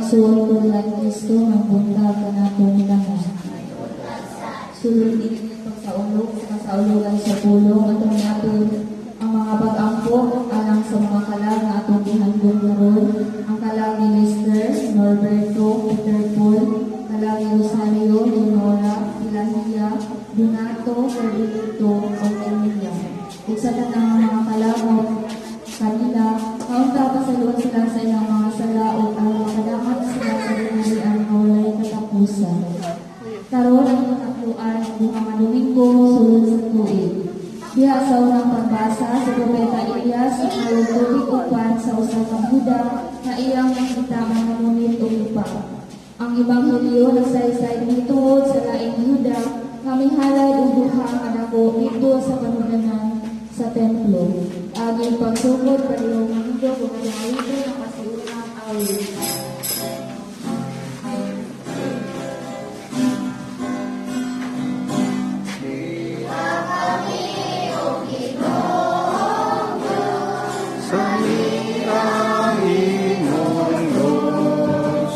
Igsoon tulunan Kristo, nga buntag kanatong tanan. Sulod niini pagsaulog sa kasaulogan sa pulong, atong naton ang mga pag-ampo alang sa mga kalag nga atong gihandom karon: ang kalag ni Lester, Norberto, Peter Paul, kalag ni Rosario, Leonora, Pilahia, Donato, Ferdinando, ug Emilia. Ug sa tanang mga kalag o kanila, kaunta pasayloan sila sa ilang mga sala ug aron makadangat sila sa gingharian nga walay katapusan. Karon ang ikatloan duha nga Domingo sulod sa tuig. Diha sa unang pagbasa, si Propeta Elias nangayog tubig upan sa usa ka byuda nga iyang nakita nga nangunit og lupa. Ang Ebanghelyo nagsaysay mahitungod sa laing byuda nga mihalad og duha ka dako didto sa panudlanan sa templo. Aging pagsugod, palihog manindog ug atong awiton ang pasiunang awit. Sa ang imong Diyos.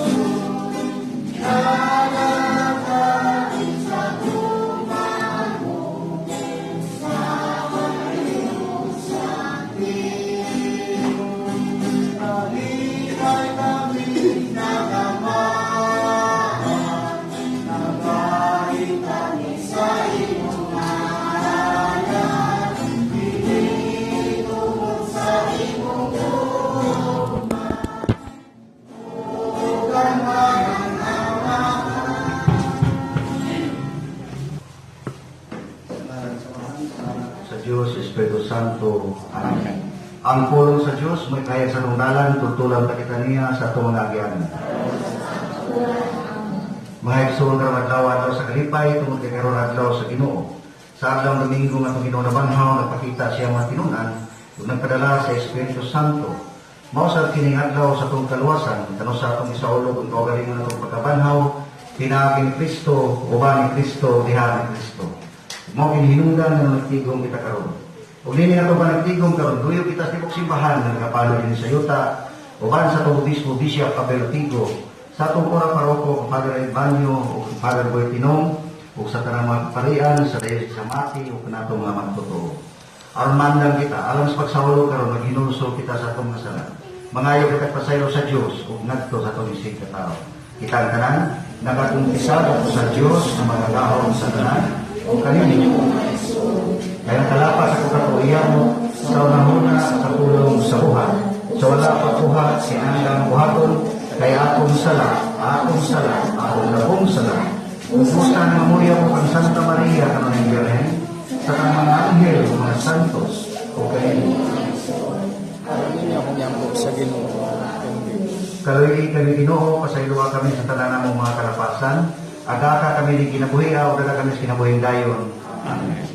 Kalipay kami nagamaan, nagahit kami sa imong ngalan, dili tungod sa imong gugma, ug ang mga. Sa Diyos, Espiritu Santo. Amen. Ang pulong sa Diyos, may kaya sa dalan, tultulan ta kita niya sa atong mga agyan. Mga igsoon, karong adlaw, adlaw sa kalipay, tungod kay karon adlaw sa Ginoo. Sa adlaw Domingo nga atong Ginoo nabanhaw, nagpakita siya mga tinunan ug nagpadala sa Espiritu Santo. Mao sa kining adlaw sa atong kaluwasan, kano sa atong isaulog ang kaugalingon atong pagkabanhaw, pinaagi ni Kristo, uban ni Kristo, diha ni Kristo. Mao kini hinungdan nga nagtigom kita karon. Ug nini nga atong panagtigom karon, duyo kita sa tibok simbahan nga nakapalo dinhi sa yuta, uban sa atong obispo Bishop Abel Tigo, sa atong kura paroko Father Ibanyo ug Father Boy Tinong, ug sa tanang mga kaparian sa Diocese sa Mati ug kanatong mga magtotoo. Aron mandang kita, alang sa pagsaulog karon, maghinulsol kita sa atong mga sala. Mangayo kita pasaylo sa Dios ug ngadto sa atong isig katao. Kita ang tanan nagakumpisal sa Dios nga makagagahom sa tanan ug kaninyo. Kaya kalapas ako katuiya mo sa unahuna sa pulong sa buhat. Sa wala pa kuha si andang buhaton kay akong sala, akong sala, akong labong sala. Gusto nga mamuya ko kang Santa Maria kanunay Birhen, sa tanang mga anghel, mga santos, o kaninyo. Aron ninyo akong yampo sa Ginoo. Amen. Kaluoyi kami, Ginoo, pasayloa kami sa tanan namong mga kalapasan. Agaka kami ni kinabuhi, o dala kami sa kinabuhing dayon. Amen.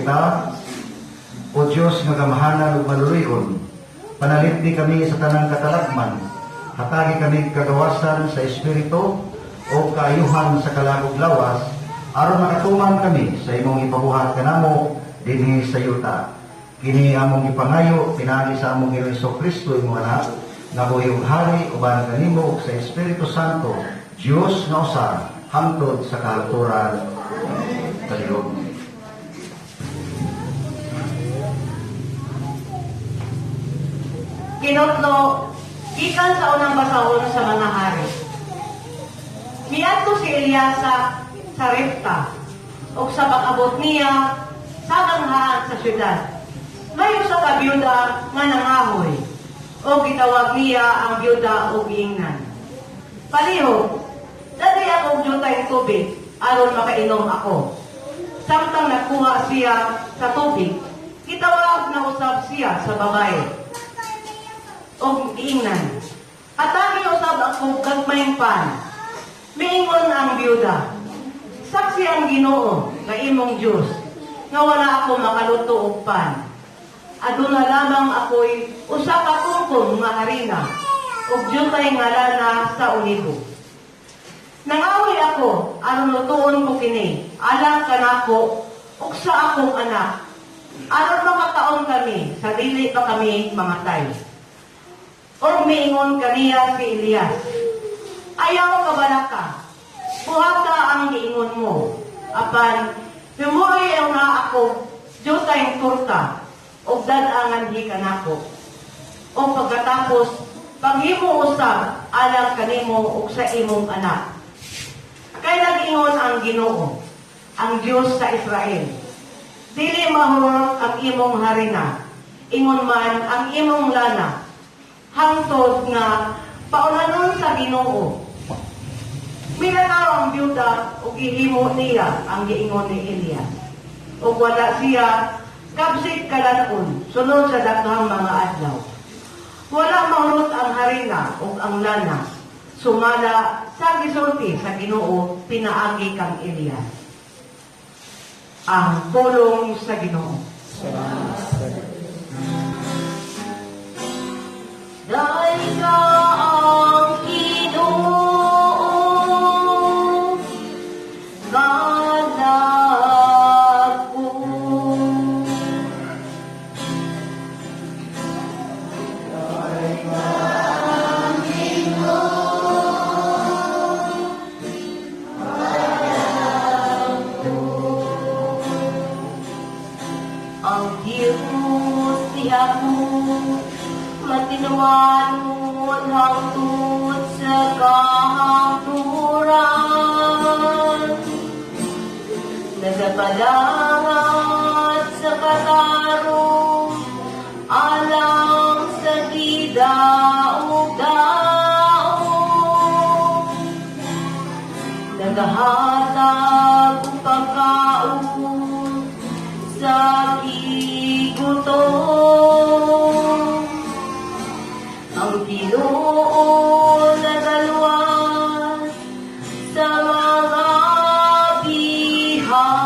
Kita. O Diyos nga gamhanan ug maluluy-on, panalipdi kami sa tanang katalagman, hatagi kami kagawasan sa espiritu o kaayuhan sa kalag ug lawas, aron makatuman kami sa imong ipabuhat kanamo dinhi sa yuta. Kini among gipangayo pinaagi sa among Ginoong Kristo, imong Anak, nga buhi ug hari uban kanimo ug sa Espiritu Santo, Dios nga usa, hangtod sa kahangturan. Palihog. Kinotlo, gikan sa unang basahon sa mga hari. Miadto si Elias sa Sarepta, ug sa pag-abot niya sa ganghaan sa syudad. May usa ka byuda nga nangahoy, ug gitawag niya ang byuda og giingnan, "Palihog, dali ako og jutay tubig aron makainom ako." Samtang nagkuha siya sa tubig, gitawag na usab siya sa babae og giingnan, "Atagi usab ako gagmayng pan." Miingon ang byuda, "Saksi ang Ginoo nga imong Dios nga wala ako makaluto og pan. Aduna lamang ako'y usa ka kungkong nga harina ug jutay nga lana sa olibo. Nangahoy ako aron lutuon ko kini alang kanako ug sa akong anak, aron makakaon kami sa dili pa kami mamatay." Ug miingon kaniya si Elias, "Ayaw kabalaka. Buhata ang giingon mo. Apan, himoi na ako jutay turta, ug dad-a nganhi kanako. O pagkatapos, paghimo usab alang kanimo ug sa imong anak. Kay nag-ingon ang Ginoo, ang Dios sa Israel, 'Dili mahurot ang imong harina, ingon man ang imong lana, hangtod nga paunanon sa Ginoo.'" Milakaw ang byuda ug gihimo niya ang giingon ni Elias. Ug wala siya kabsik kalan-on sunod sa daghang mga adlaw. Wala mahurot ang harina ug ang lana, sumala sa gisulti sa Ginoo pinaagi kang Elias. Ang pulong sa Ginoo. Salamat sa Diyos. Dayga ang Ginoo, kalag ko. Ang Diyos niya matinumanon hangtod sa kahangturan. Nagapalangat sa katarong alang sa gidaog-daog. Nagahatag og pagkaon sa gigutom. Ang Ginoo nagaluwas sa mga bihag.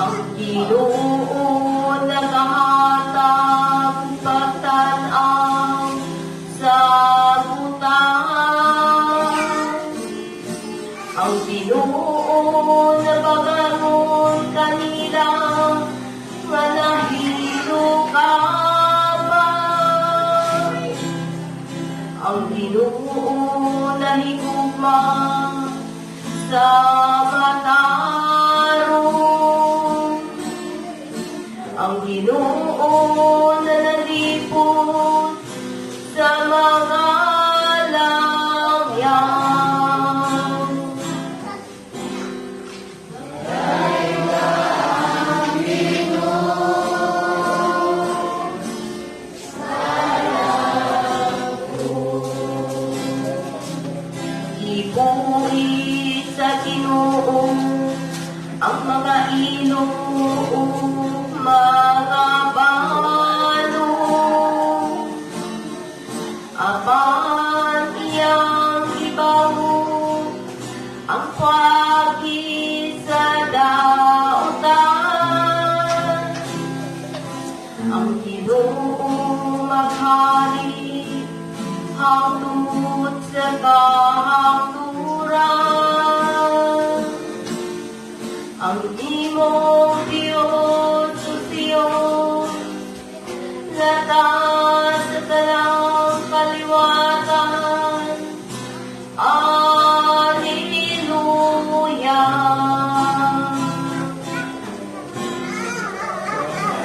Ang Ginoo nagahatag pagtan-aw sa butang. Ang Ginoo nagabangon kanila nga nahilukaban. Ang Ginoo nahigugma sa matarong. Ang Ginoo nanalipod sa mga langyaw. Ipuri sa Ginoo ang mga ilo ug Mga balo, apan iyang gibawo ang pagi sa dautan. Ang Ginoo maghari hangtod sa kahangturan. Ang imong Diyos, O Sion, latas sa tanang kaliwatan. Alleluia.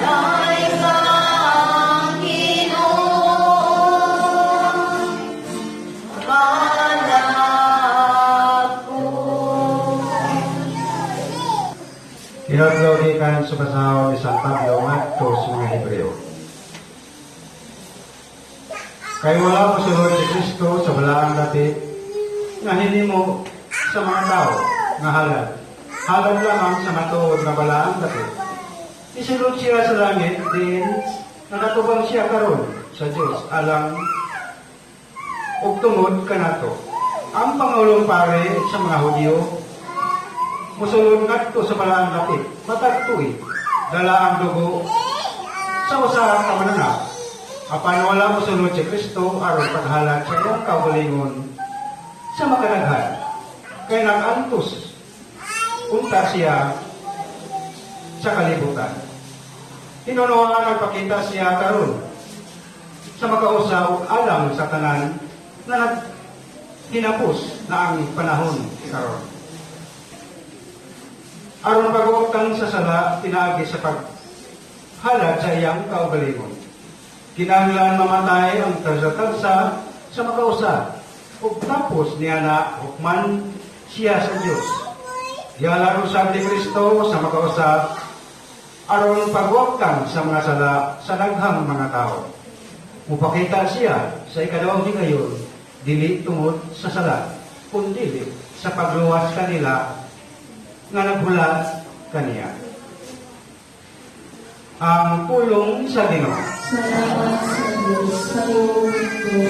Daig ang Ginoo, managko. Hinadlaw gikan sa basahon ni San Pablo ngadto sa mga Hebreo. Kay wala mosulod si Kristo sa balaang dapit nga hinimo sa mga tao nga halad. Halad lamang sa matuod nga balaang dapit. Isulod siya sa langit diin nakatubang siya karon sa Dios alang ug tungod kanato. Ang pangulong pare sa mga Hudyo musulod ngadto sa balaang dapit matag tuig, dala ang dugo sa usa ka mananap. Apan wala mosulod si Kristo aron paghalad sa iyang kaugalingon sa makadaghan. Kay nag-antos unta siya sa kalibutan. Hinunoa nagpakita siya karon sa makausa ug alang sa tanan na naghinapos na ang panahon karon, aron pagwagtang sa sala pinaagi sa paghalad sa iyang kaugalingon. Kinahanglan mamatay ang tagsa-tagsa sa makausa ug tapos niya na hukman siya sa Dios. Gihalad usab ni Kristo sa makausa aron pagwagtang sa mga sala sa daghang mga tao. Mupakita siya sa ikaduhang higayon, dili tungod sa sala, kundi sa pagluwas kanila nga naghulat kaniya. Ang pulong sa Ginoo. Salamat sa Diyos. Palihog ko.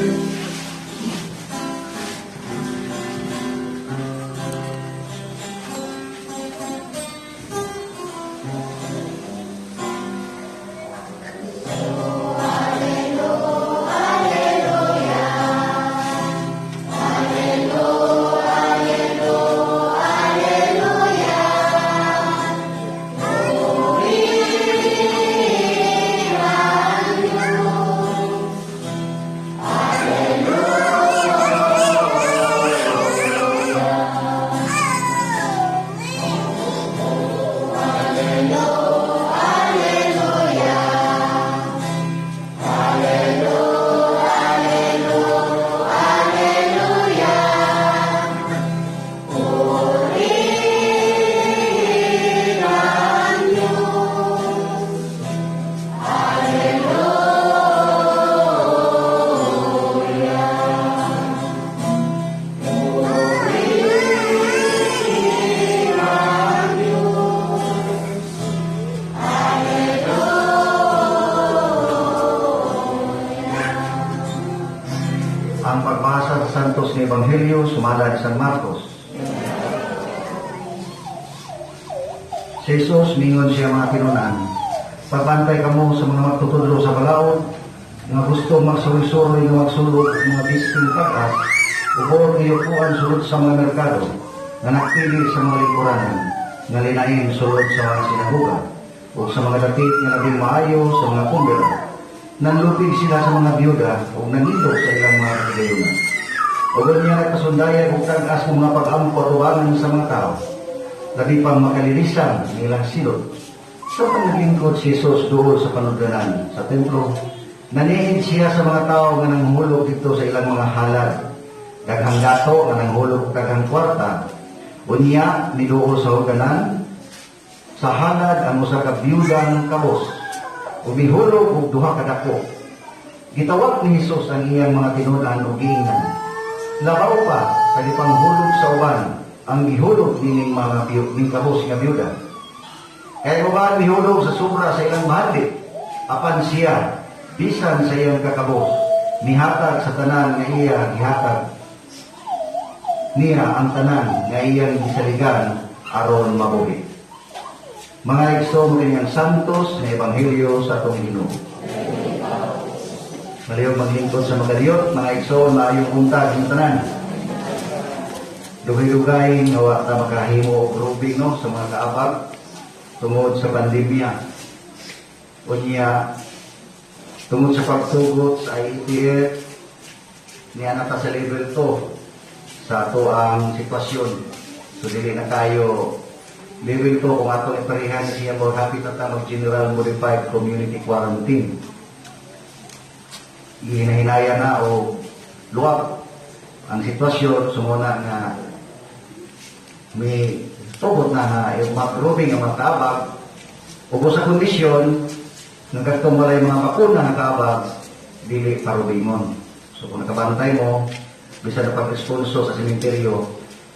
Ang pagbasa sa Santos nga Ebanghelyo sumala ni San Marcos. Si Jesus mingon sa iyang mga tinunan, "Pagbantay kamo sa mga magtutudlo sa balaod nga gusto magsuroy-suroy nga magsulod og mga bisking tag-as ug buot giyupuan sulod sa mga merkado, nga nagpili sa mga lingkuranan nga linain sulod sa mga sinagoga ug sa mga dapit nga labing maayo sa mga kumbira. Nanlupig sila sa mga biyuda ug nangindog sa ilang mga kahigayunan. Ug unya nagpasundayag og tag-as ng mga pag-ampo atubangan sa mga tao. Labi pang makalilisan ang ilang silot." Sa naglingkod si Jesus duol sa panudlanan sa templo, naniid siya sa mga tao nga nanghulog didto sa ilang mga halad. Daghang dato nga nanghulog og daghang kwarta. Unya miduol sa hugdanan sa halad ang usa ka biyudang kabos ug mihulog og duha ka dako. Gitawag ni Jesus ang iyang mga tinud-an ug giingnan, "Labaw pa sa gipanghulog sa uban ang gihulog nining mga ning kabos nga biyuda. Kay uban mihulog sa sobra sa ilang bahandi, apan siya, bisan sa iyang kakabos, mihatag sa tanan nga iya gihatag niya ang tanan nga iyang gisaligan aron mabuhi. Mga igsoon, kini ang santos na ebanghelyo sa atong Ginoo. Malihok maglingkod sa magaliyot, mga igsoon, maayong buntag ng tanan. Dugay-dugay nga wa ta makahimo og grouping, no, sa mga kaabag tungod sa pandemya. Unya, tungod sa pagtugot sa IATF, niya na ta sa level 2 sa ato ang sitwasyon. So dili na tayo level 2 kung atong iparehan siya mo hapit na ta mag general modified community quarantine. Gihinahinaya na o luwag ang sitwasyon, sumuna nga may tugot na nga yung mag-grouping ang mga kaabag ug sa kondisyon ng katong walay mga bakuna nga kaabag dili parubingon. So kung nakabantay mo, bisan na pag-responso sa sementeryo,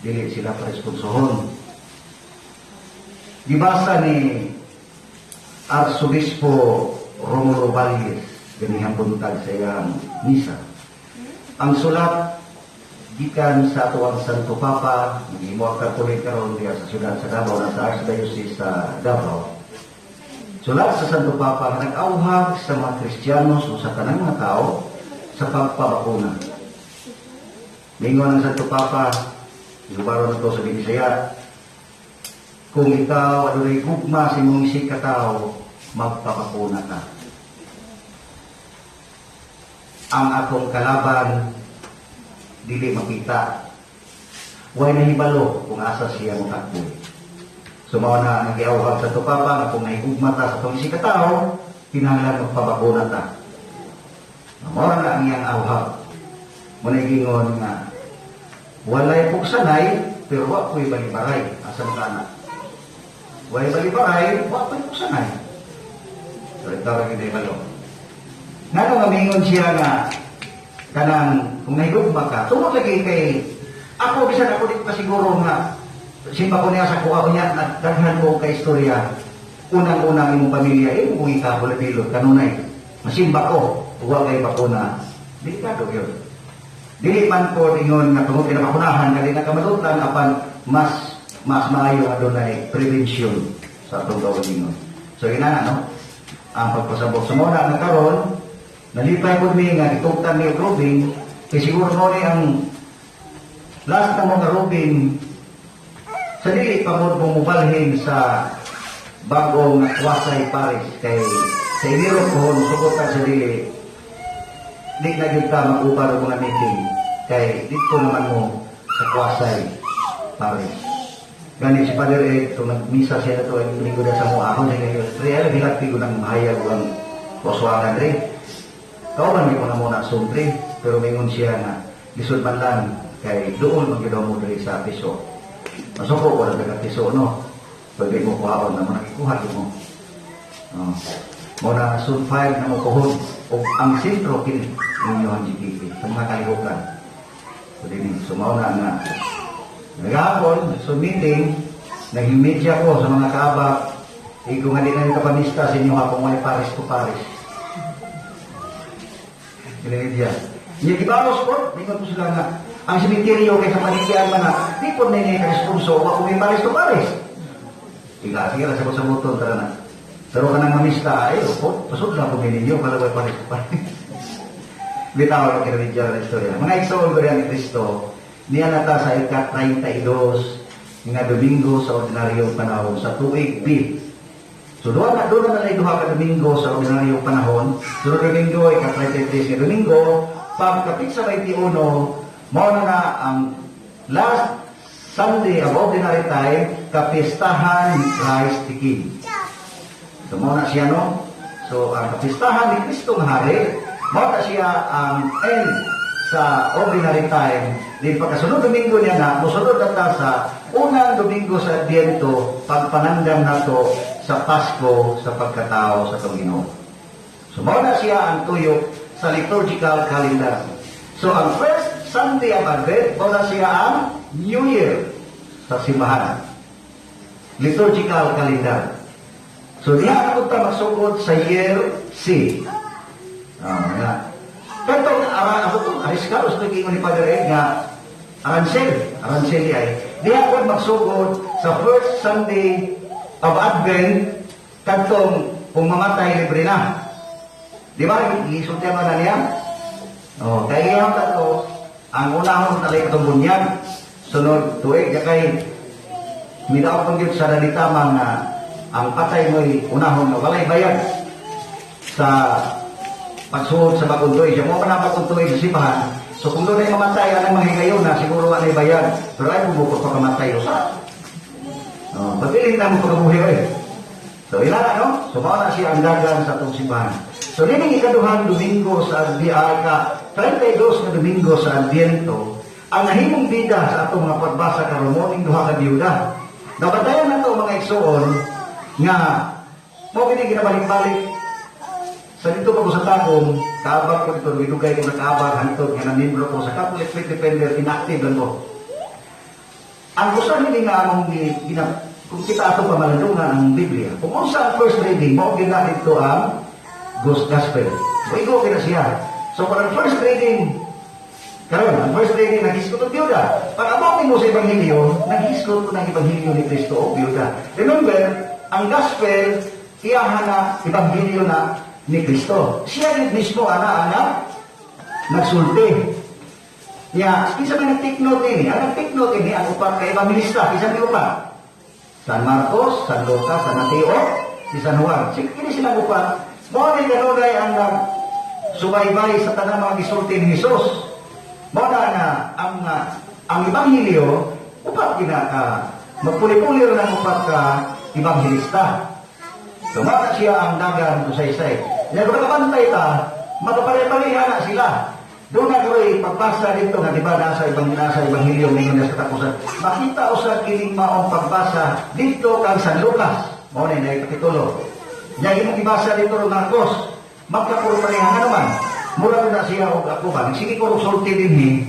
dili sila paresponsohon. Gibasa ni Arsobispo Romulo Valles ganihang buntag sa iyang misa ang sulat gikan sa atuang Santo Papa. Nagimo ang Katolik karon diya sa siyudad sa Davao, nasa Archdiocese sa Davao. Sulat sa Santo Papa nga nag-auhag sa mga Kristiyano o sa tanang mga tao sa pagpabakuna. Mingon ang Santo Papa, gubaro na to sa Binisaya, "Kung ikaw adunay gugma sa imong isig katao, magpabakuna ka." Ang atong kalaban dili makita. Way nahibalo kung asa siya motakbo. So mao na nagiawhag sa Santo Papa nga kung nahigugma ta sa atong isig katao, kinahanglan magpabakuna ta. Mao na ang iyang awhag. Mao na gingon nga walay pugsanay pero wa po'y balibaray. Asa man ka na? Walay balibaray, wa po'y pugsanay. So ito ang hibalo. Ngano nga mingon siya nga kanang kung nahigugma ka, tungod lagi kay ako, bisan ako di ko kasiguro nga simba ko niya sa kuha ko niya, nagdaghan ko kay istorya. Unang-unang imong pamilya, imo kung ikabulabilo, kanunay. Masimba ko, wa kay bakuna. Delikado yun. Dili man ko ingon nga tungod kay nabakunahan, kali na kamalutlan, apan mas mas maayo nga dunay prevention sa atong kaugalingon. So ina na, no? Ang pagpasabot. So mao na nga karon, nalipay pud mi nga gitugtan ni og robing, kay siguro mo ni ang last na mga robing sa dili pa mo mubalhin sa bagong quasi parish, kay sa Enero ko sugotan sa dili di na gyud ta mag-uban og mga meeting kay dito naman mo sa quasi parish. Gani si Father Ed, kung nagmisa siya na to, ay linggo na sa mo ako, siya ngayon, pre, alam, hilak ko ng mahayag ang waswangan re. Kauban ko na muna sumbre, pero mingon siya na lisod man lang kay doon magyud mo diri sa piso. Masuko ko lang taga piso, no. Pwede mo kuhaon na mo nakikuha mo. Oh. Mo na soon file na mo kuhon og ang sentro kini ninyo ang GTP sa mga kalihukan. So dini so mao na nga nagahapon so meeting, naging ko sa mga kaabak, igo nga di na yung kapamista sa inyo kung may parish to parish. Ginamidya. Niya gibalos po, mingon po sila nga, ang simenteryo kay sa paligyan man na, di po na ini responso, wa kung may parish to parish. Ika, sige lang, sabot sa buton, tara na. Pero kanang mamista, ay, opo, pasod na po ninyo, para way parish to parish. Bitaw ang kinamidya na istorya. Mga igsoon ko ni Kristo, niya nata sa ika-32 nga Domingo sa ordinaryong panahon sa tuig B. So doon na na duha ka Domingo sa ordinaryong panahon. Sunod Domingo, ika-33 nga Domingo, pagkapit sa 21, mao na na ang last Sunday of ordinary time, kapistahan ni Christ the King. So mao na siya, no? So ang kapistahan ni Kristo nga Hari, mao na siya ang end sa ordinary time. Di pagkasunod Domingo niya na, musunod na ta sa unang Domingo sa Adbyento, pagpanandam nato sa Pasko sa pagkatao sa atong Ginoo. So mao na siya ang tuyo sa liturgical calendar. So ang first Sunday of Advent, mao na siya ang New Year sa simbahan. Liturgical calendar. So diha na punta magsugod sa year C. Ah, nga. Pero ara ako to, aris ka gusto ni Father Ed nga Aransel, Aransel ay. Diha ko magsugod sa first Sunday of Advent kadtong kung mamatay, libre na. Di ba? Gisultihan mo na niya? Oh, kaya iyang kato, ang unahon talay katong bunyag, sunod tuig, kay midaog kong gyud sa dalitama nga ang patay mo'y unahon nga walay bayad sa pagsuod sa bagong tuig. Siya mo pa na bagong tuig sa simbahan. So kung doon ay mamatay, anong mga higayon na siguro walay bayad. Pero ay bubukod pa kamatay usa. Oh, pabilin na mo pagkabuhi oy. So ila na, no? So mao na siya ang dagan sa atong simbahan. So nining ikaduhang Domingo sa ka 32 nga Domingo sa Adbyento, ang nahimong bida sa atong mga pagbasa karon mo ning duha ka biyuda. Nabantayan na to, mga igsoon, nga mo kini ginabalik-balik sa dito pa ko sa Tagum, kaabag ko dito, midugay ko nakaabag hantod nga na-membro ko sa Catholic Faith Defender, inactive lang ko. Ang usa nini nga among kung kita ato pamalandungan ang Biblia, kung unsa ang first reading, mao gid na dito ang Gospel. Muigo kina siya. So kung ang first reading karon, ang first reading naghisgot og biyuda. Pag abot nimo sa Ebanghelyo, naghisgot ko ng Ebanghelyo ni Kristo og biyuda. Remember, ang Gospel iyahan na Ebanghelyo na ni Kristo. Siya rin mismo ana ana nagsulti. Ya, kinsa man nag-take note ini? Ang nag-take note ini ang upat ka ebanghelista. Kinsa man upat? San Marcos, San Lucas, San Mateo, si San Juan. Kini silang upat. Mao ni kanunay ang nagsubaybay sa tanang mga gisulti ni Jesus. Mao na nga ang ebanghelyo upat gina ka magpuli-puli ra ng upat ka ebanghelista. So mao na siya ang dagan usaysay. Nya kung nakabantay ta, magpare-pareha na sila. Doon na ko'y pagbasa dito nga di ba nasa ebanghelyo ningon sa katapusan. Makita usab kining maong pagbasa dito kang San Lucas. Mao na yung kapitulo. Nya imong gibasa dito ro Marcos. Magkapuro pareha nga naman. Mura na siya og ako ba. Sige ko og sulti dinhi.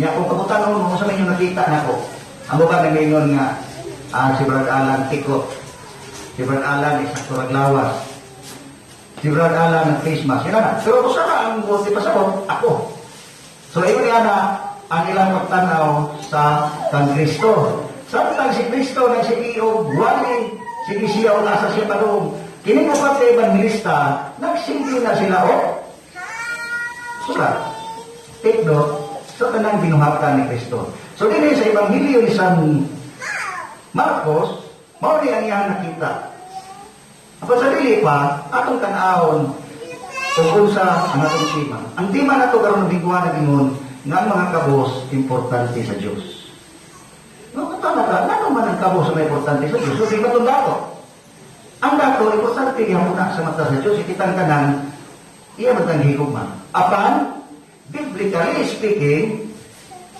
Nya kung kabutanon mo sa inyo nakita nako. Amo ba nag-ingon nga si Brad Alan tikot. Si Brad Alan isa lawas. Si Brad Alan ng face mask. Yan na. Pero kung saan ang buti pa sa ako. So, ingon niya na ang ilang pagtanaw sa kang Kristo. Samtang si Kristo nagsige og wali, sige siya o nasa siya padung. Kini mo pa kay evangelista, nagsige na sila o sulat. Take note sa tanang binuhatan ni Kristo. So, dinhi sa Ebanghelyo ni San Marcos, mao ni ang iyang nakita. Apan sa dili pa, atong tan-awon kung unsa ang atong tema. Ang tema nato karon ng biguan na ingon nga ang mga kabos importante sa Dios. No, tama ka, ngano man ang kabos na importante sa Dios? So, di ba itong dato? Ang dato, importante gihapon na sa mata sa Dios, kitang tanan, iya man tang higugma. Apan, biblically speaking,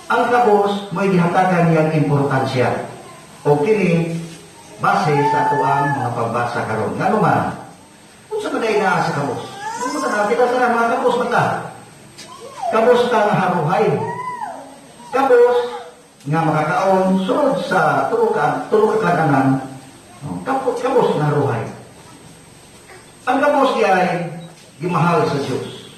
ang kabos may gihatagan niyang importansya. O kini, base sa atoang mga pagbasa karon. Ngano man, unsa man day naa sa kabos? Unsa man kita sa mga kabos man ta? Kabos ta nga haruhay. Kabos nga makakaon sulod sa tulo ka kadanan. Oh, kabos nga haruhay. Ang kabos ay gimahal sa Diyos.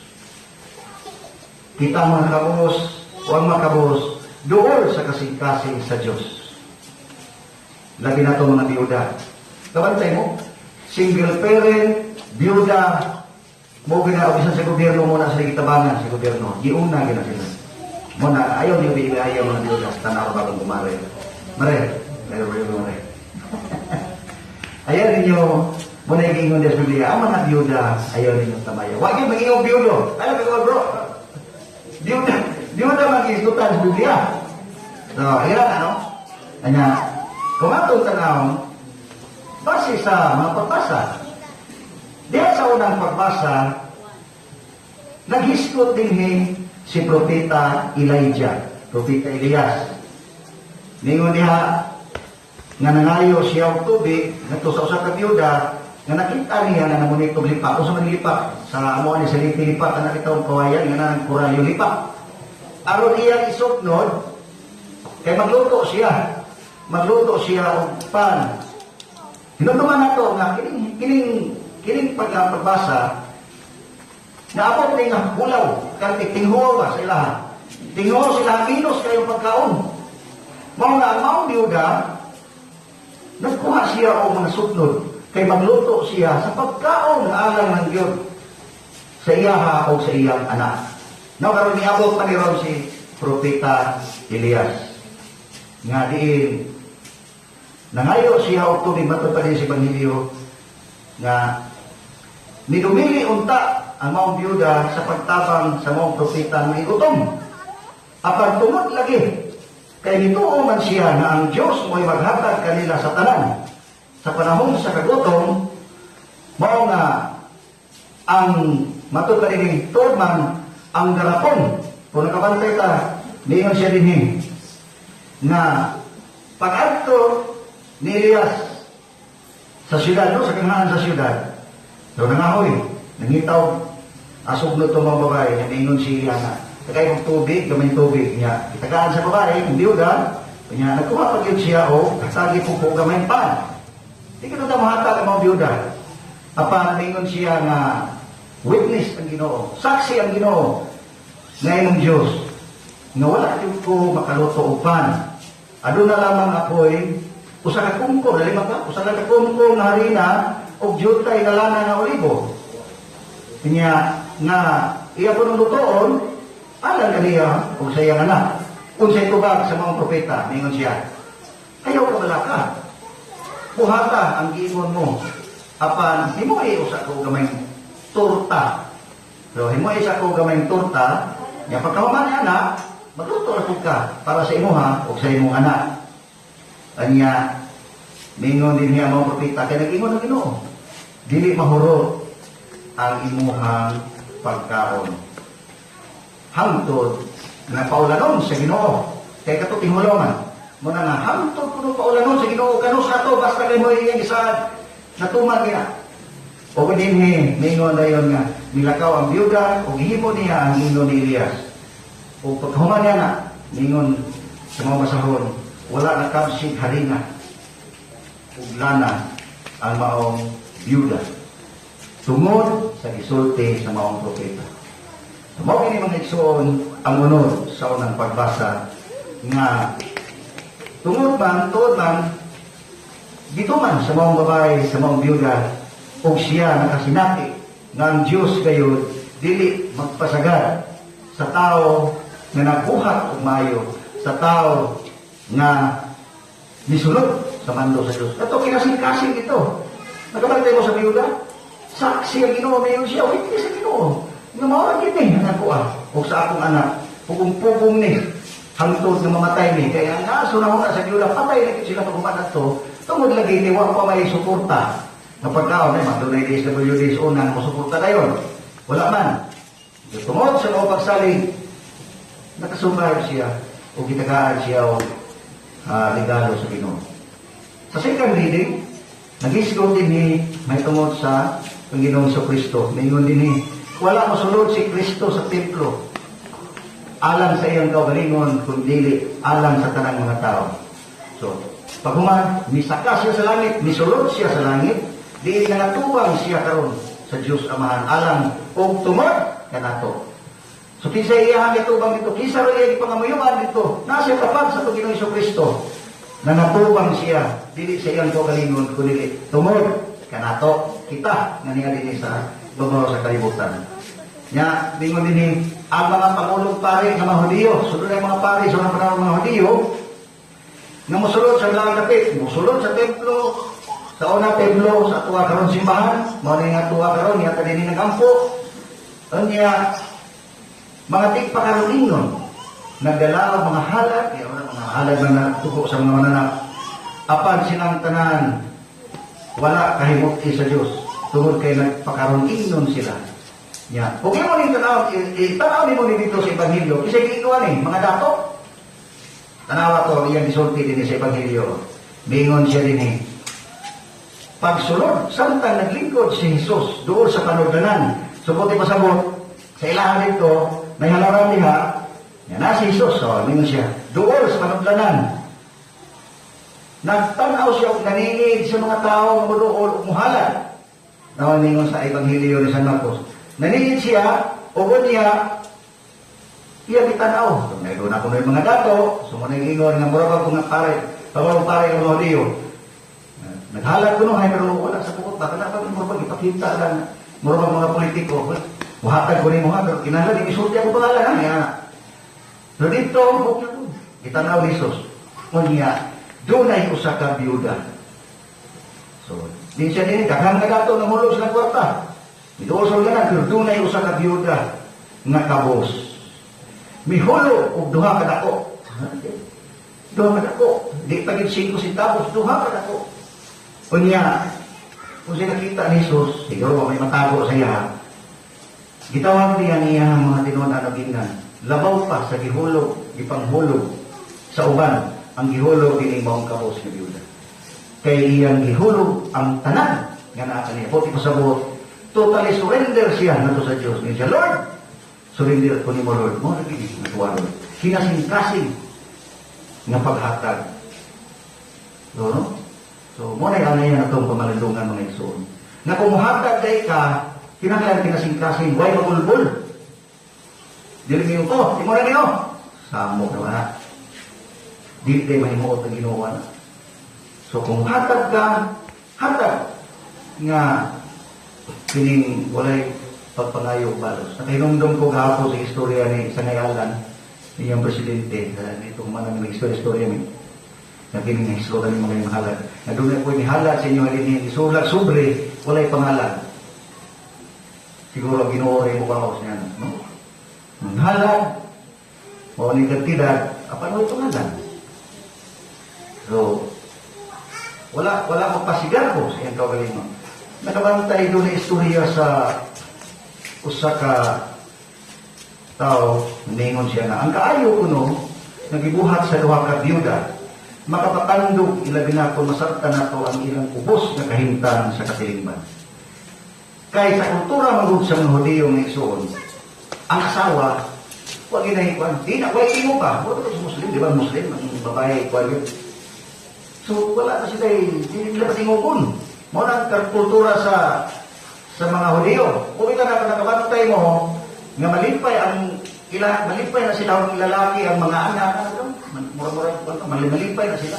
Kita mga kabos o ang mga kabos duol sa kasing-kasing sa Diyos. Labi na ito mga biyuda. Kabantay mo, single parent, biyuda, mo gina bisan sa gobyerno mo na sila gitabangan sa gobyerno. Giuna gina sila. Mo na ayaw niyo ayaw mga biyuda sa tanaw bagong kumare. Mare, mare, mare, mare. Ayaw ninyo mo na igingon sa Biblia, ang mga biyuda, ayaw ninyo tamaya. Wag yung magingong biyudo. Ayaw ka, bro. Biyuda, biyuda mag-isutan sa Biblia. So, ayan, ano? Anya, kung atong tanaw, base sa mga pagbasa, diya sa unang pagbasa, naghisgot din si Propeta Elijah, Propeta Elias. Ningon diha, nga nangayo siya og tubig ngadto sa usa ka biyuda nga nakita niya na namunit og lipa. Unsa man lipa? Sa amo ni sa lipi lipa kana kita og kawayan nga nang koralyo lipa. Aron iyang isuknod kay magluto siya. Magluto siya og pan. Hinumduman nato nga kining kining kining pagbasa naabot ni nga hulaw kan tinghuwaw ba sa ilaha. Tinghuwaw sila, minus kayong pagkaon. Mao nga ang maong biyuda, nagkuha siya og mga suknod kay magluto siya sa pagkaon nga alang ng Dios sa iyaha o sa iyang anak. No, karon niabot pa ni ron si Propeta Elias. Nga diin nangayo siya og tubig, matod pa din sa Ebanghelyo nga nidumili unta ang maong biyuda sa pagtabang sa maong propeta nga igutom. Apan tungod lagi kay nituo man siya na ang Dios mo'y maghatag kanila sa tanan sa panahon sa kagutom, mao nga ang matod pa din tuod man ang garapon. Kung nakabantay ta, niingon siya dinhi nga pag-adto ni Elias sa syudad, no, sa kanghaan sa syudad, so nangahoy, nangitaw asugno to mga babae, niingon si Elias na tagay mong tubig, gamay tubig niya. Itagaan sa babae, ang biyuda niya, nagkuha pa gyud siya o sagi po po gamay pan. Di ka na mahatag ang mga biyuda. Apan ningon siya nga witness ang Ginoo, saksi ang Ginoo nga imong Diyos nga wala gyud ko makaluto og pan. Aduna lamang ako'y usa ka kungko, dali ka, usa ka kungko nga harina ug jutay nga lana nga olibo. Nya nga iya ko nung lutoon alang kaniya ug sa iyang anak. Unsay tubag sa mga propeta, ningon siya: "Ayaw ka balaka. Buhata ang giingon mo. Apan himoy usa ko gamay torta." So himoy isa ko gamay torta, nya pagkahuman ni anak, magluto ra pud ka para sa imuha ug sa imong anak. Anya mingon din niya mga propeta kay nag-ingon ang Ginoo: "Dili mahurot ang imuhang pagkaon hangtod nga paulanon sa Ginoo." Kay kato tinghulo man. Muna nga hangtod kuno paulanon sa Ginoo kano sa to, basta kay mo iyang gisaad natuman niya. O dinhi mingon dayon nga nilakaw ang biyuda ug gihimo niya ang ingon ni Elias. O pagkahuman niya na mingon sa mga basahon, wala na kabsig harina ug lana ang maong biyuda tungod sa gisulti sa maong propeta. So, mao kini, mga igsoon, ang unod sa unang pagbasa nga tungod man, tuod man, gituman sa maong babae, sa maong biyuda, ug siya nakasinati nga ang Diyos gayud dili magpasagad sa tao nga nagbuhat og maayo, sa tao nga misunod sa mando sa Diyos. Ito, kinasing-kasing ito. Nakabantay mo sa biyuda? Saksi ang Ginoo, mayon siya, witness ang Ginoo. Nga mao ra gyud ni ang ako ug sa akong anak, pugong-pugong ni hangtod nga mamatay ni. Kaya ang aso na una sa biyuda, patay na gyud sila pag ato. Tungod lagi ni wa pa may suporta. Nga pagkaon ay magdunay DSWD sa una nga mosuporta dayon. Wala man. Tungod sa mga pagsalig, nakasurvive siya o gitagaan siya og regalo sa Ginoo. Sa second reading, nagisgong din ni may tungod sa Panginoong sa Kristo. Ningon din ni, wala mosulod si Kristo sa templo alang sa iyang kaugalingon, kundi alang sa tanang mga tao. So, paghuman, misaka siya sa langit, misulod siya sa langit, diin nga natubang siya karon sa Dios Amahan alang og tungod kanato. So kinsa iyang gitubang dito, kinsa ro iya gipangamuyuan dito, nasa tapag sa atong Ginoong Kristo na natubang siya dili sa iyang kaugalingon kundi tungod kanato, kita nga niya dinhi sa babaw sa kalibutan. Nya, ningon dinhi ang mga pangulong pare nga mga Hudiyo, sulod ang mga pare sa unang panahon, mga Hudiyo, nga mosulod sa ilang dapit, mosulod sa templo, sa una templo, sa tuwa karon simbahan, mao ni nga tuwa karon niya dinhi nagampo. Unya, mga tigpakaroon nagdala og mga halad, kaya wala mga halad na natuko sa mga mananap. Apan silang tanan wala kahimuti sa Dios tungod kay nagpakaroon sila. Ya. Kung imo ning tanaw, itanaw nimo ni dito sa Ebanghelyo, kasi giingon ni mga dato. Tanawa to iyang gisulti dinhi sa Ebanghelyo. Mingon siya dinhi. Pagsulod, samtang naglingkod si Jesus doon sa panudlanan. Subuti pasabot, sa ilahan dito, may halaran diha, yan na si Jesus, so, mingon siya, doon sa panudlanan. Nagtanaw Nagtanaw siya og naningid sa mga tao nga moduol ug muhalad. Nawa ningon sa Ebanghelyo ni San Marcos. Naningid siya ug niya iya gitanaw. So, naroon ako na mga dato, so mo ingon nga mura ba kung nga pare, pabawang pare ang mga Hudiyo. Naghalad ko no, hay, pero wala sa bukod ba? Kana ba mura ba ipakita lang, mura ba mga politiko, muhatag ko nimo ha, pero kinahanglan isulti ako pangalan ha, nga. So dito, gitanaw ni Jesus. Unya, dunay usa ka biyuda. So, di siya din, daghang nga dato nga hulog sa kwarta. Miduol sa ganan, pero dunay usa ka biyuda nga kabos. Mihulog og duha ka dako. Duha ka dako. Di pa gid 5 centavos, duha ka dako. Unya, kung siya nakita ni Jesus, siguro may matago sa iya. Gitawag niya niya ang mga tinuod-an og ingnan. Labaw pa sa gihulog, gipanghulog sa uban, ang gihulog kining maong kabos nga biyuda. Kay iyang gihulog ang tanan nga naa kaniya. Buti pasabot, totally surrender siya ngadto sa Dios. Nga siya, "Lord, surrender ko nimo, Lord." Mo lagi natuwa, Lord. Kinasing-kasing nga paghatag. So, no? So, mo na yung ano atong pamalandungan, mga igsoon. Nga kung muhatag kay ka, kinahanglan kinasing-kasing, way magulbol. Dili mo ko, di mo na niyo. Samo na na. Dili kay mahimuot ang Ginoo na. So kung hatag ka, hatag nga kining walay pagpangayo balos. Nakahinumdum ko gahapon sa istorya ni Sangay Alan, niyang presidente, dito man ang istorya-istorya mi. Na kining istorya ni mga mahalad. Na doon po ni halad sa inyo halin isulat sobre walay pangalan. Siguro Ginoo rin mo pa niya, no? Ang halad, o ni kantidad, apan mo pangalan. So, wala wala magpasigar ko sa iyang kaugalingon. Nakabantay doon na istorya sa usa ka tao, ningon siya na, ang kaayo kuno, nagibuhat sa duha ka biyuda, makapatandog ilabi na kung masabtan nato ang ilang ubos nga kahimtang sa katilingban. Kay sa kultura magud sa mga Hudiyo nga igsuon, ang asawa, wa ginahikuan, di na, way imo pa. Wala sa Muslim, di ba? Muslim, ang babae, kuan yun. So, wala na sila, eh, di nila patingugon. Mao na ang kultura sa mga Hudiyo. Kung ikaw na nakabantay mo, nga malipay ang ila, malipay na sila ang lalaki, ang mga anak, ano, mura-mura, ano, malipay na sila.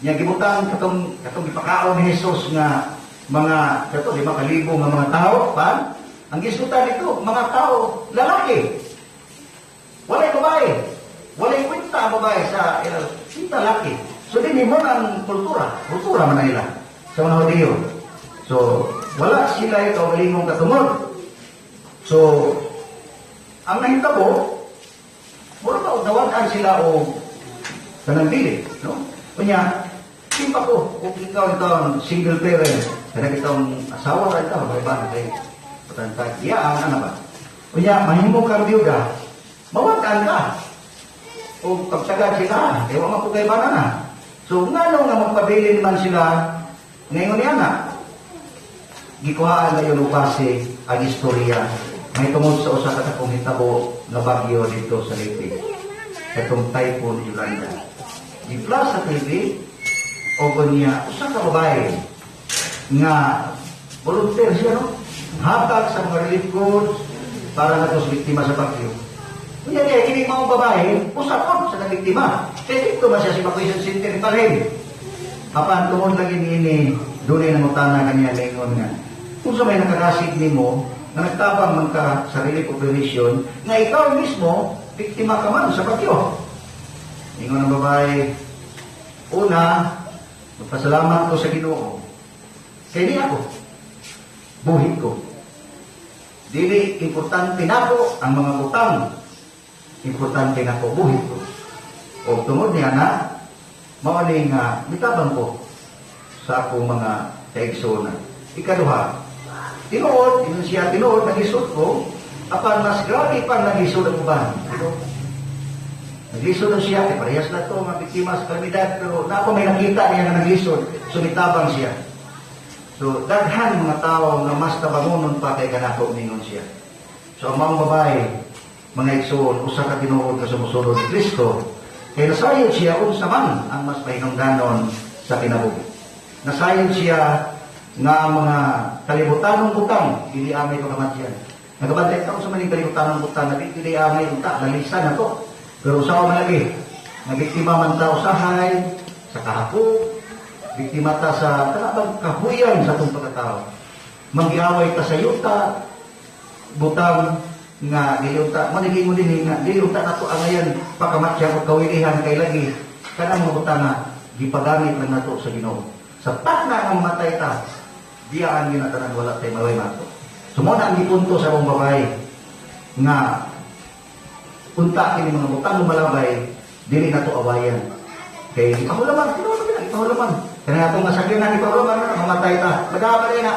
Nya gibutang katong katong gipakaon ni Jesus nga mga kato 5,000 nga mga tao pa ang gisgutan dito mga tao lalaki, walay babae, walay kwenta ang babae sa ila kita laki. So dinhi mo ang kultura kultura man na nila sa mga Hudiyo. So wala sila kaugalingong katumod. So ang nahitabo, mura ba og nawad-an sila og kanang dili, no? Unya, timba ko, kung ikaw itong single parent, kanang itong asawa ka ito, may ba na kay patantag, iyaan, ano ba? Unya, mahimo kang biyuda, mawad-an ka. O pagtagad sila, kaya wa man ko kay bana na. So, ngano nga magpabilin man sila, ngayon niya na, gikuhaan na yun base ang istorya may tungod sa usa ka dakong hitabo nga bagyo dito sa Leyte. Katong Typhoon Yolanda. Gi-flash sa TV o niya usa ka babae nga volunteer siya, no? Hatag sa mga relief goods para na sa biktima sa bagyo. Unya niya, kini mga babae, usa pod sa biktima. Kaya dito man siya sa evacuation center ni. Apan tungod lagi niini, dunay nangutana kaniya lingon nga, kung sa may nakakasig nimo, na nagtabang man ka sa relief operation, nga ikaw mismo, biktima ka man sa bagyo. Ingon ang babae, "Una, magpasalamat ko sa Ginoo. Kay di ako, buhi ko. Dili importante nako ang mga butang. Importante nako buhi ko. O tungod niya na, mao ni nga mitabang ko sa akong mga kaigsoona. Ikaduha, tinuod," ingon siya, "tinuod, naglisod ko, apan mas grabe pa naglisod ang uban." Naglisod na siya, kay parehas na to, mga biktima sa kalamidad, pero na ako may nakita niya nga naglisod, so mitabang siya. So, daghan mga tao nga mas tabangonon pa kay kanako," ningon siya. So, ang mga babae, mga igsoon, usa ka tinuod nga sumusunod ni Kristo, kay nasayod siya unsa man ang mas mahinungdanon sa kinabuhi. Nasayod siya nga ang mga kalibutanong butang dili angay pagamatyan. Nagabantay ka sa maning kalibutanong butang na dili angay unta lalisan na to. Pero usawa man lagi, nabiktima man ta usahay sa kahapon, biktima ta sa kanabang kahuyan sa atong pagkatao. Magiaway ta sa yuta, butang nga dili unta manigi mo dinhi nga dili unta nato angayan pakamatyan og kawilihan kay lagi kanang mga butang nga gipagamit lang nato sa Ginoo. Sa takna nga mamatay ta, diyaan gyud na tanan, wala tay maway mato. So mo na ang gipunto sa akong babae nga unta kini mga butang lumalabay dili nato awayan. Kay ipahulaman, tinuod na ipahulaman. Kaya atong masakyan ipahulaman na mamatay ta. Madama na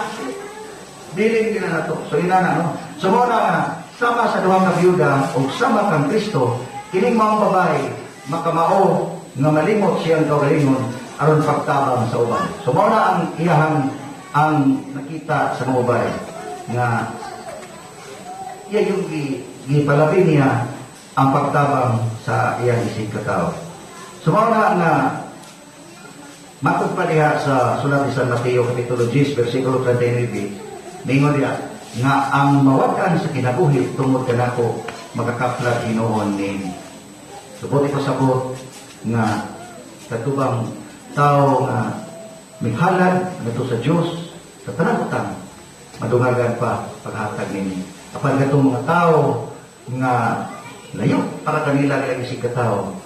dili na nato. So ina na no. So mo na nga, sama sa duha ka byuda o sama kang Kristo, kining maong babae makamao nga malimot siyang kaugalingon aron pagtabang sa uban. So mao na ang iyahang ang nakita sa mga babae nga iya yung gipalabi niya ang pagtabang sa iyang isig katao. So mao na nga matod pa diha sa sulat ni San Mateo Kapitulo 10 versikulo 39, ningon diha nga ang mawad-an sa kinabuhi tungod kanako makakaplag hinuon ni. So buti pasabot nga katubang tao nga mihalad ngadto sa Dios sa tanang butang madungagan pa paghatag nini. Apan katong mga tao nga layo para kanila ilang isig katao,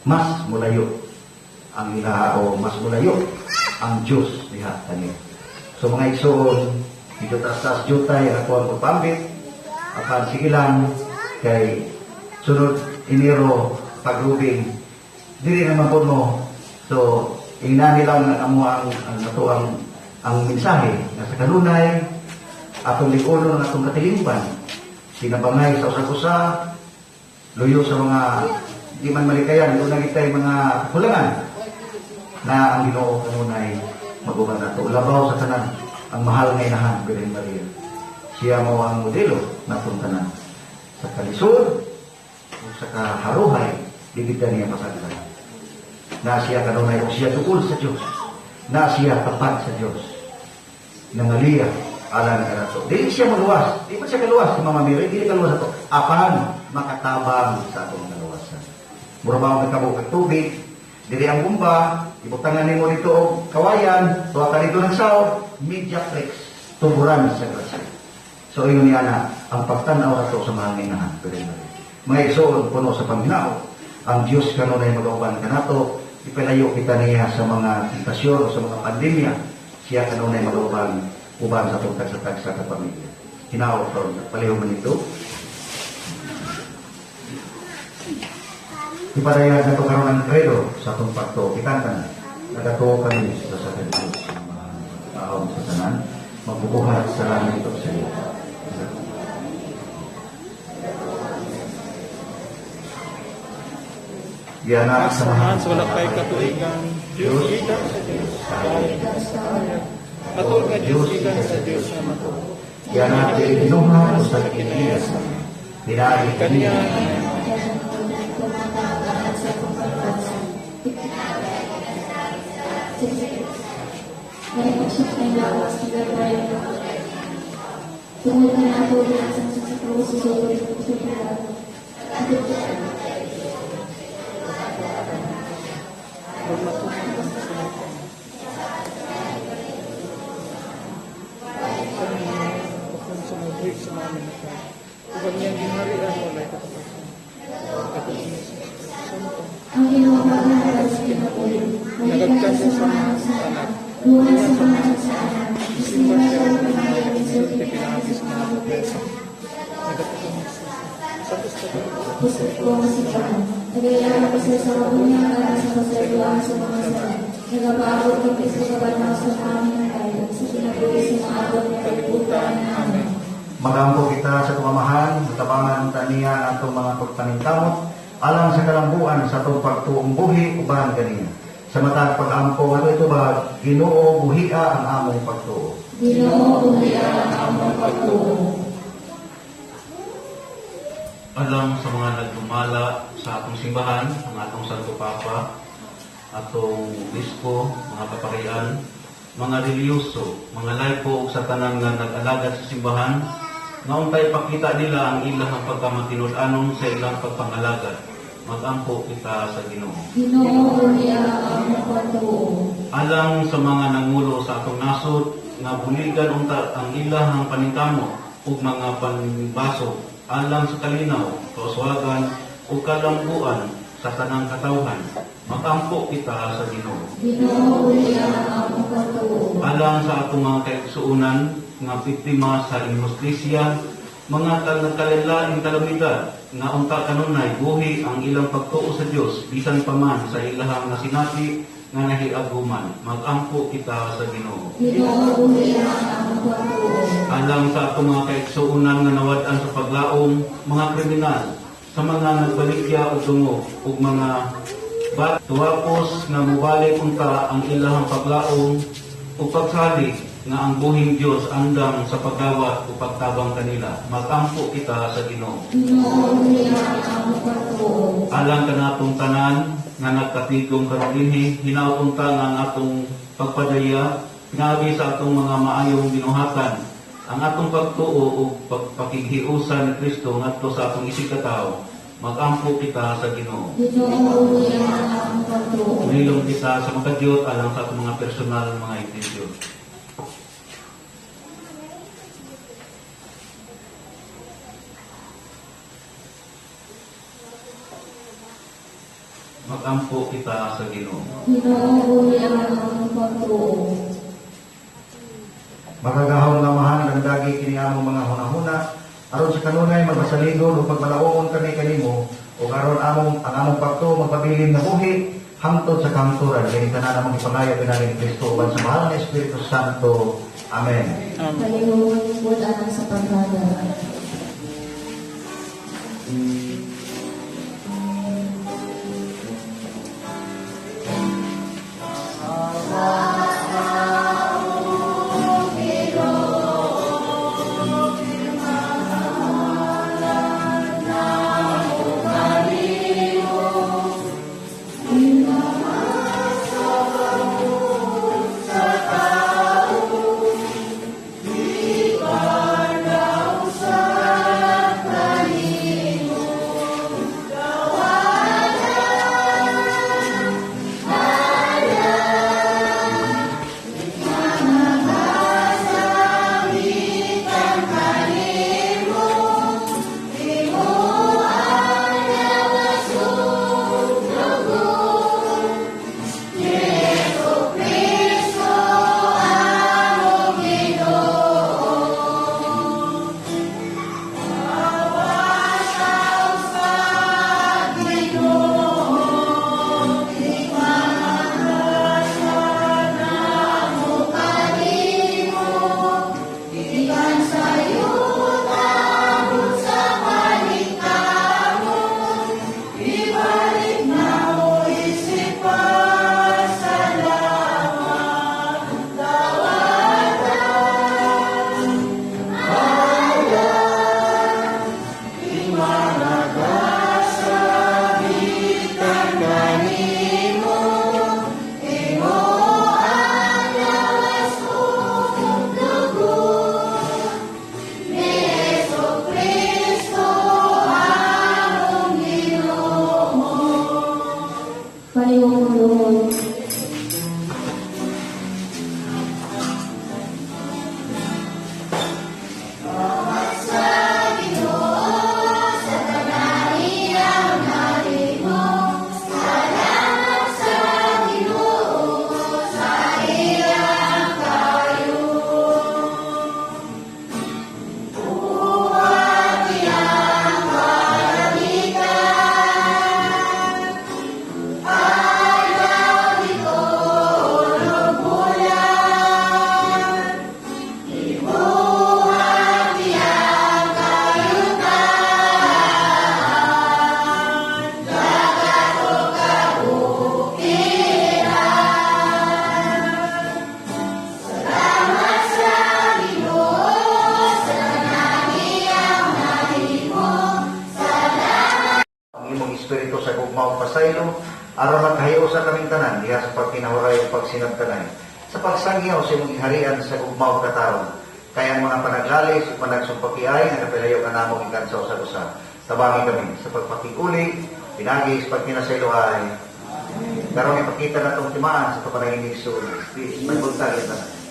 mas mulayo ang ilaha o mas mulayo ang Diyos diha kanila. So mga igsoon, medyo taas-taas jutay ang ako ang pagpambit, apan sige lang kay sunod Enero pagrubing dili naman po mo. So ingnan lang ang amo ang ato ang mensahe nga sa kanunay atong lig-unon ang atong katilingban, sinabangay sa usag-usa, luyo sa mga di man malikayan, doon na kita'y mga kakulangan na ang Ginoo kanunay maguban nato. Labaw sa tanan ang mahal nga inahan, Birhen Maria. Siya mo ang modelo natong tanan sa kalisod o sa kaharuhay, di kita niya pasagdan. Na siya kanunay o siya duol sa Diyos, na siya tapat sa Diyos, nangaliya alang kanato. Dili siya maluwas, di man siya kaluwas si Mama Mary, dili kaluwas ato. Apan makatabang sa atong kaluwasan. Mura ba ang kag tubig, dili ang bomba, ibutangan nimo dito og kawayan, tuwa ka dito ng saw, media flex, tuburan sa grasya. So ingon niya na ang pagtan-aw nato sa mga inahan. Mga igsoon, puno sa paminaw, ang Diyos kanunay magauban kanato, ipalayo kita niya sa mga tentasyon o sa mga pandemya, siya kanunay magauban uban sa atong tagsa-tagsa ka pamilya. Hinaot karon, palihog man ito. Ipadayag na ito karon ang credo sa atong pagtuo. Kitang tanan, nagatuo kami sa sa Diyos sa mga taong sa tanan, magbubuhat sa langit o sa iyo. Giana sa Samahan sa wala kay katuigan, Diyos gikan sa Diyos, gikan sa kanya. Matuod nga Diyos gikan sa Diyos na matuod. Giana dili binuhat sa kinaiya. Pinaagi Kaniya kaniya. Tungod na nato sa krus sa sa sa mga buhi sa mga minatay. Ug ang iyang ginharian walay katapusan. Santo. Ang Ginoo maghatag sa kinabuhi. Nagagkas sa mga anak. Buhat sa mga sa anak. Simba siya ang mga sulti pinaagi sa mga propesa. Nagatuon sa Santos sa Pusot ko ang simbahan. Nagayala ko sa kabunyang alang sa kasayuan sa mga sala. Nagapaabot ng Kristo kabanal sa mga minatay at sa kinabuhi sa mga abot ng kalibutan. Amen. Magampo kita sa tumamahan, matabangan ta niya ang atong mga pagpaningkamot, alang sa kalambuan sa atong pagtuong buhi uban kaniya. Sa matag pag-ampo ato ito ba, Ginoo buhia ang among pagtuo. Ginoo, buhia ang among pagtuo. Alang sa mga nagdumala sa atong simbahan, ang atong Santo Papa, atong obispo, mga kaparian, mga relihiyoso, mga laiko ug sa tanan nga nag-alagad sa simbahan, nga untay ipakita nila ang ilang pagkamatinud-anon sa ilang pagpangalagad. Magampo kita sa Ginoo. Ginoo, buhi ang among pagtuo. Alang sa mga nangulo sa atong nasod nga buligan unta ang ilahang paningkamot ug mga panbaso alang sa kalinaw, kauswagan ug kalambuan sa tanang katawhan. Makampo kita sa Ginoo. Ginoo, buhi ang among pagtuo. Alang sa atong mga kaigsuonan nga biktima sa inhustisya, mga nagkalainlaing kalamidad nga unta kanunay buhi ang ilang pagtuo sa Dios bisan pa man sa ilahang nasinati nga nahiaguman. Magampo kita sa Ginoo. Ginoo, buhi ang among pagtuo. Alang sa atong mga kaigsuonan nga nawad-an sa paglaom, mga kriminal, sa mga nagbaligya og dungog ug mga bat tuwapos nga mobalik unta ang ilahang paglaom ug pagsalig nga ang buhing Dios andam sa pagdawat ug pagtabang kanila. Magampo kita sa Ginoo. Ginoo, buhi ang among pagtuo. Alang kanatong tanan nga nagkatigom karon dinhi, hinaot unta nga ang atong pagpadaya pinaagi sa atong mga maayong binuhatan, ang atong pagtuo ug pagpakighiusa ni Kristo ngadto sa atong isig katawo. Magampo kita sa Ginoo. Ginoo, buhi ang among pagtuo. Mahilom kita sa makadiyot alang sa atong mga personal mga intensyon. Magampo kita sa Ginoo. Ginoo, buhi ang among pagtuo. Makagahom nga Amahan, landagi kini among mga hunahuna aron sa kanunay magpasaligon ug pagmalaumon kami kanimo ug aron ang among pagtuo magpabilin nga buhi hangtod sa kahangturan. Kini tanan among gipangayo pinagi ni Kristo uban sa mahal nga Espiritu Santo. Amen. Amen. Palihog lingkod alang sa paghadag. Palihog luhod. Ayaw Aron magkahiusa kaming tanan diha sa pagkinahuray ug pagsinabtanay, sa pagsangyaw sa imong giharian sa gugma ug katarong. Kay ang mga panaglalis ug panagsumpakiay nagapilayo kanamo gikan sa usag-usa. Tabangi kami sa pagpakig-uli pinaagi sa pagkinasayloay. Karon ipakita natong timaan sa kapanahimik igsoon. Please, may buntag yung tanan.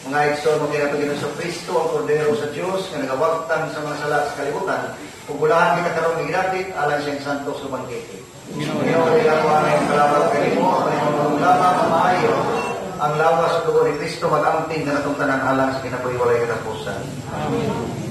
Mga igsoon mo kinato Ginoong Kristo, ang Kordero sa Dios nga nagawagtang sa mga sala sa kalibutan, ug bulahan kita karon gidatit alang siyang santos ug bangkete. Ginoo, dili ako ang kalabat kanimo, ang imong lamang ang maayo, ang lawas ug dugo ni Kristo mag-amping kanatong tanan alang sa kinabuhi walay katapusan. Amen.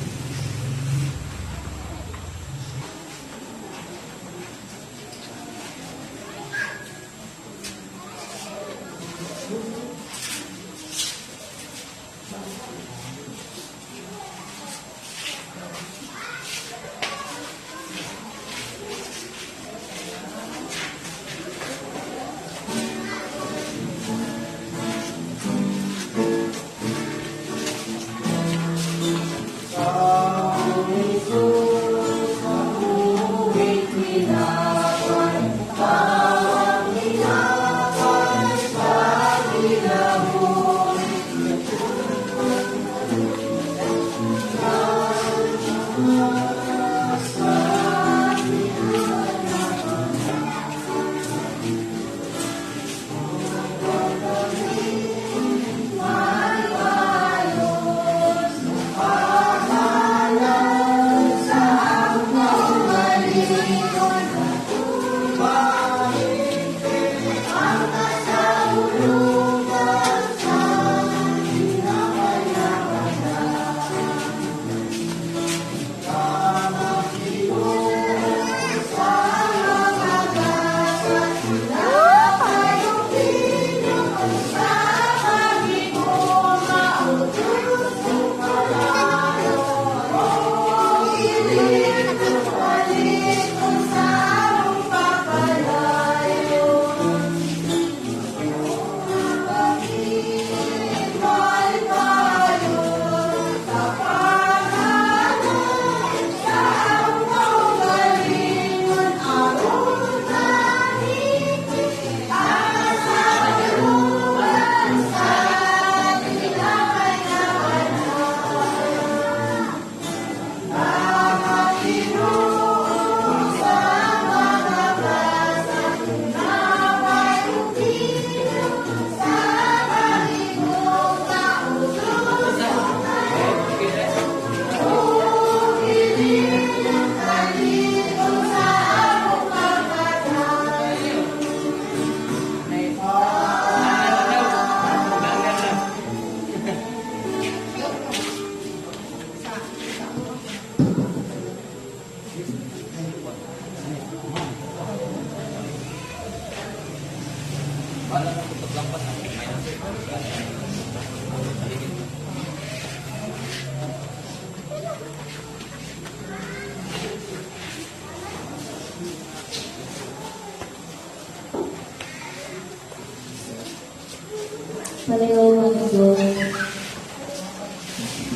Pareho manindog.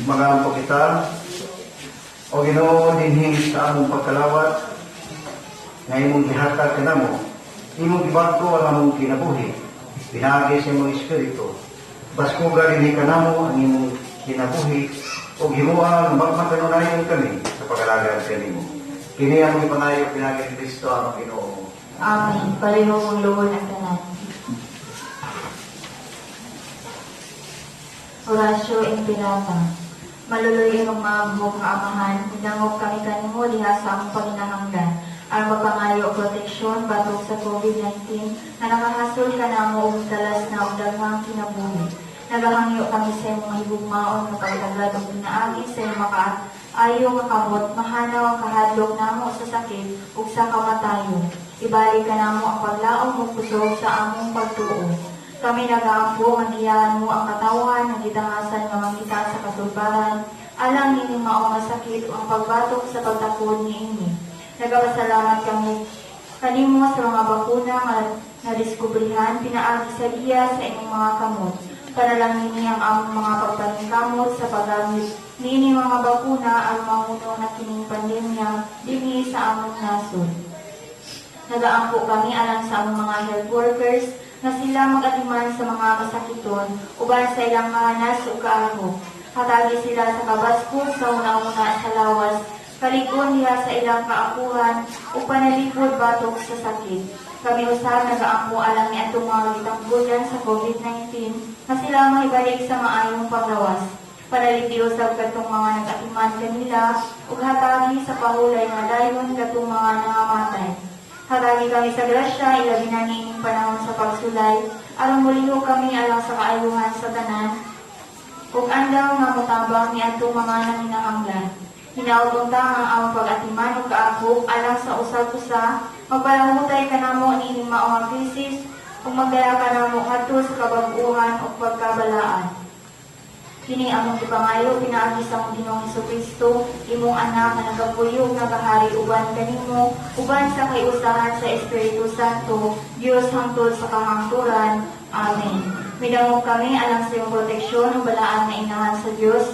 Magampo kita. O Ginoo, dinhi sa among pagkalawat nga imong gihatag kanamo, imong gibag-o ang among kinabuhi, pinaagi sa imong espiritu. Baskuga dinhi kanamo ang imong kinabuhi ug himoa nga magmakanunayon kami sa pag-alagad kanimo. Kini ang among ipangayo pinaagi ni Kristo among Ginoo. Amen. Pareho mong ang tanan. Horacio Impirata. Maluloy ang mga nga amahan, hidangop kami kanimo diha sa among panginahanglan. Aron magpangayo og proteksyon batok sa COVID-19 nga nakahasol kanamo og talas na og daghang kinabuhi. Nagahangyo kami sa imong higugmaon nga pagtagad ug pinaagi sa imong makaayo nga kamot, mahanaw ang kahadlok namo sa sakit ug sa kamatayon. Ibalik kanamo ang paglaom ug kusog sa among pagtuo. Kami nagaampo nga giyahan mo ang katawhan nga gitangasan nga mangita sa kasulbaran alang nining mao nga sakit ug ang pagbatok sa pagtakod niini. Nagapasalamat kami kanimo sa mga bakuna nga nadiskubrihan pinaagi sa giya sa imong mga kamot. Panalangini ang among mga pagpaningkamot sa paggamit niini mga bakuna aron mahuno na kining pandemya dinhi sa among nasod. Nagaampo kami alang sa among mga health workers nga sila mag-atiman sa mga masakiton uban sa ilang kahanas ug kaahok. Hatagi sila sa kabaskog sa una-una sa lawas, kalig-on diha sa ilang kaapuhan ug panalipod batok sa sakit. Kami usab nagaampo alang niadtong mga gitangguyan sa COVID-19 nga sila mahibalik sa maayong panglawas. Panalipdi usab kadtong mga nag-atiman kanila ug hatagi sa pahulay nga dayon kadtong mga nangamatay. Hatagi kami sa grasya, ilabi na niining panahon sa pagsulay, aron molihok kami alang sa kaayuhan sa tanan, ug andam nga motabang niadtong mga nanginahanglan. Hinaot unta nga ang among pag-atiman ug kaakop alang sa usag-usa, magbalahutay kanamo niining mao nga krisis ug magdala kanamo ngadto sa kabag-uhan ug pagkabalaan. Kini among gipangayo pinaagi sa among Ginoong Hesukristo, imong anak nga nagapuyo ug nagahari uban kanimo, uban sa kaiusahan sa Espiritu Santo, Dios hangtod sa kahangturan. Amen. Midangop kami alang sa iyong proteksyon ug balaan nga inahan sa Dios.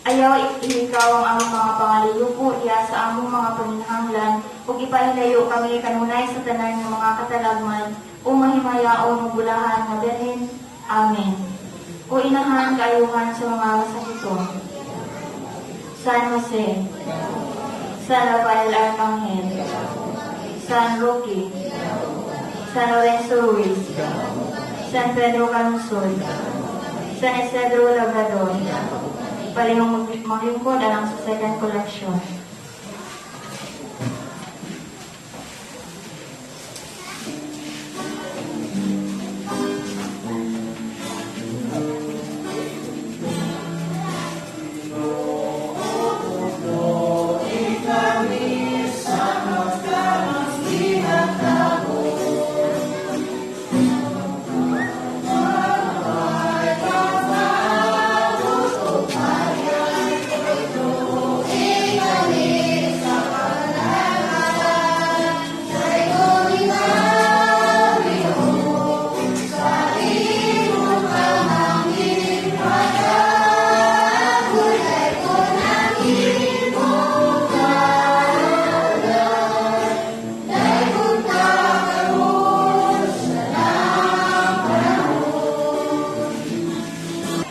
Ayaw ihikaw ang among mga pangaliyuko diha sa among mga panginahanglan ug ipahilayo kami kanunay sa tanan nga mga katalagman o mahimayaon ug bulahan nga Birhen. Amen. O inahan kaayuhan sa mga masakiton. San Jose, San Rafael Arcangel, San Roque, San Lorenzo Ruiz, San Pedro Calungsod, San Isidro Labrador. Palihong maglingkod alang sa second collection.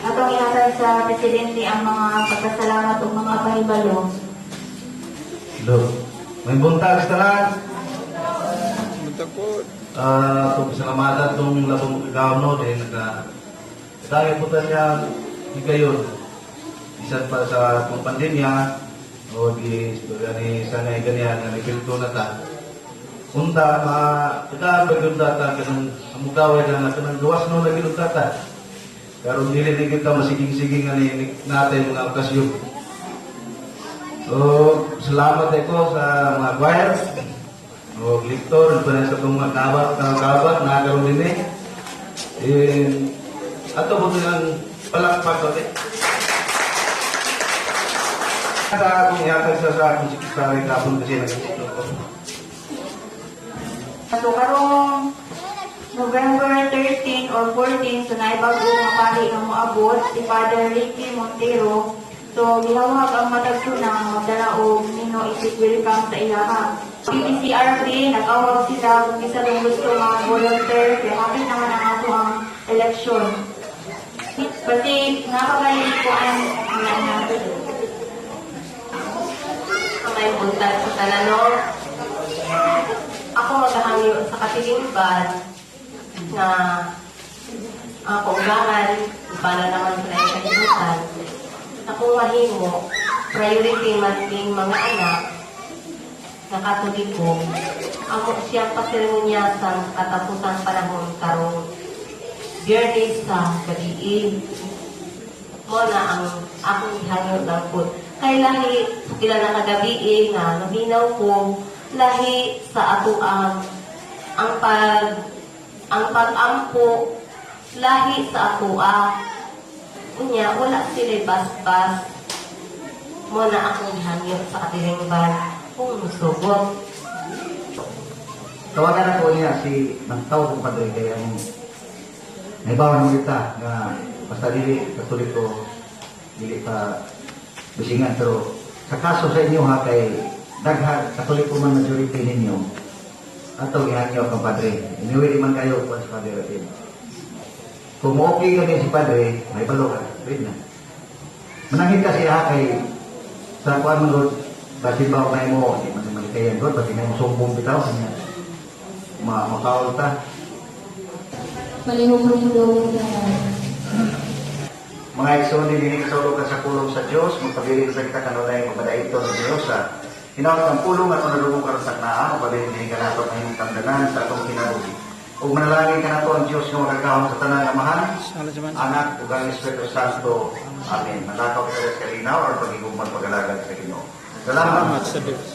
Atong ihatag sa presidente ang mga pagpasalamat ug mga pahibalo. Hello. May buntag sa tanan. Buntag po. Kung pasalamatan itong labong gawno din naka dahil po niya higayon bisan pa sa itong pandemya o di ni sanay ganyan nga nagbilto na ta unta ma kada bagyong data kanang amugaway na nga kanang gawas no lagi unta ta karon dili ni kita masiging-siging nga ni natin mga okasyon. So salamat ko sa mga choir o lector pa sa itong mga kabat na kabat na karon dinhi. Eh, ato po ang palakpak ko eh. Sa akong ihatag sa akong sekretary kapon kasi nag-isip ko. So karong November 13 or 14, so naay bago nga pari nga moabot, si Father Ricky Montero. So gihawag ang matag tunang magdala og Nino isip welcome sa ilaha. PPCRP, nag-awag sila kung kinsa lang gusto mga volunteer, kaya hapit naman ang ato ang election. Kasi napagaling ko ang mga na. May buntag sa tanan. Ako magahangyo sa katilingban na ang kaugaran, para naman sa laing kalibutan, na kung mahimo, priority man ning mga anak na Katoliko, amo siyang paseremonyasan sa katapusang panahon karong Biyernes sa gabii. Mo na ang akong gihangyo lang po. Kay lahi sa pila na kagabii nga naminaw ko, lahi sa ato ang pag-ampo, lahi sa atoa. Unya wala sila basbas. Mo na akong gihangyo sa katilingban kung musugot. Tawagan ako niya si nagtawag kong padre kay ang naibawan mo kita nga basta dili Katoliko, dili pa bisingan, pero sa kaso sa inyo ha, kay daghan Katoliko man majority ninyo, ato gihangyo ang padre. Anyway, di man kayo kuan sa padre natin. Kung okay ka si padre, may balo ka, pwede na manangit ka siya kay sa kuan man gud, basin ba may mo di man malikayan gud, basin may mo sumbong bitaw niya ma makaul ta. Palihog rumdog tanan. Mga igsoon, dinhi kasaulukan sa pulong sa Dios, magpabilin sa kita kanunay mapadayon sa Dios sa hinaot ang pulong at nadungog karon sa naa, magpabilin dinhi kanato ang tamdanan sa atong kinabuhi. Ug manalangin kanato ang Dios nga makagagahom sa tanan, Amahan, Anak ug ang Espiritu Santo. Amen. Manlakaw kita sa kalinaw or pagigugmang pag-alagad sa Ginoo. Salamat. Salamat sa Diyos.